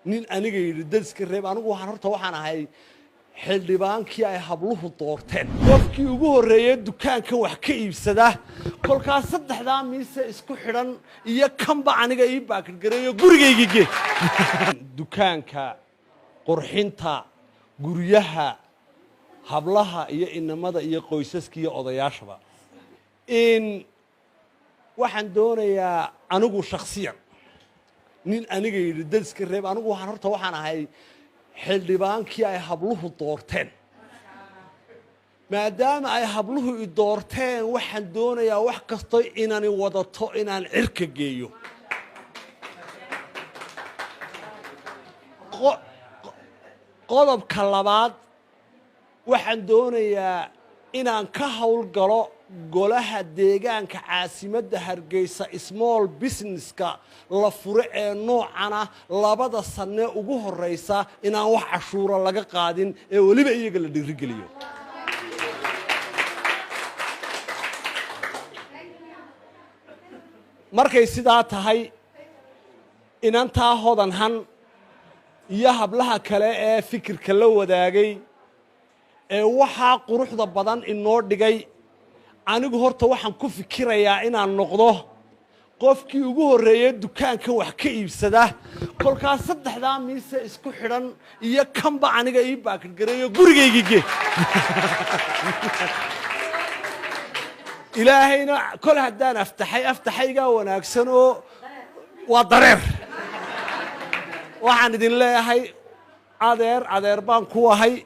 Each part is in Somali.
Nin aniga yidhi dad iska reeb, anigu waxaan horta waxaan ahay xildhibaankii ay habluhu doorteen, qofkii ugu horreeyey dukaanka wax ka iibsada. Kolkaas saddexdaa miise isku xidhan iyo kanba aniga ii baakadgareeyo, gurigaygii gee. Dukaanka qurxinta guryaha hablaha iyo inamada iyo qoysaska iyo odayaashaba in waxaan doonayaa anigu shakhsiyan. Nin aniga yidhi dad iska reeb, anigu waxaan horta waxaan ahay xildhibaankii ay habluhu doorteen. Maadaama ay habluhu i doorteen, waxaan doonayaa wax kasto inani wadato inaan cirka geeyo. Qodobka labaad, waxaan doonayaa inaan ka howlgalo golaha deegaanka caasimadda Hargeysa. Small businesska la furo ee noocana 2da sanne ugu horeysa inaan wax cashuura laga qaadin ee weliba iyaga la dhiirigeliyo. Markay sidaa tahay, inantaa Hodan Han iyo hablaha kale ee fikirka la wadaagay ee waxaa quruxda badan inoo dhigay, anigu horta waxaan ku fikirayaa inaan noqdo qofkii ugu horreeyey dukaanka wax ka iibsada. Kolkaas saddexdaa miise isku xidhan iyo kanba aniga ii baakadgareeyo, gurigaygii gee. Ilaahayna kol haddaan aftaxay, aftaxaygaa wanaagsan oo waa dareer. Waxaan idin leeyahay, adeer, adeer baan ku ahay.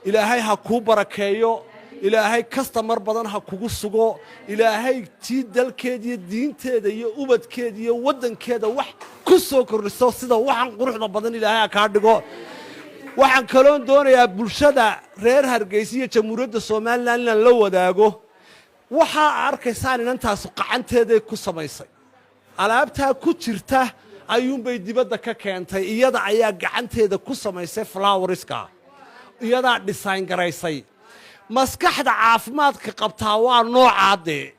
Ilaahay ha kuu barakeeyo, Ilaahay kastamar badan ha kugu sugo, Ilaahay tii dalkeeda iyo diinteeda iyo ubadkeeda iyo waddankeeda wax ku soo kordhiso sida waxaan quruxda badan Ilaahay ha kaa dhigo. Waxaan kaloon doonayaa bulshada reer Hargeysa iyo Jamhuuriyadda Somalilan inaan la wadaago waxaa arkaysaan inantaasu qacanteeday ku samaysay. Alaabtaa ku jirta ayuunbay dibadda ka keentay. Iyada ayaa gacanteeda ku samaysay flowerska, iyadaa design garaysay. Maskaxda caafimaadka qabtaa waa noocaadee.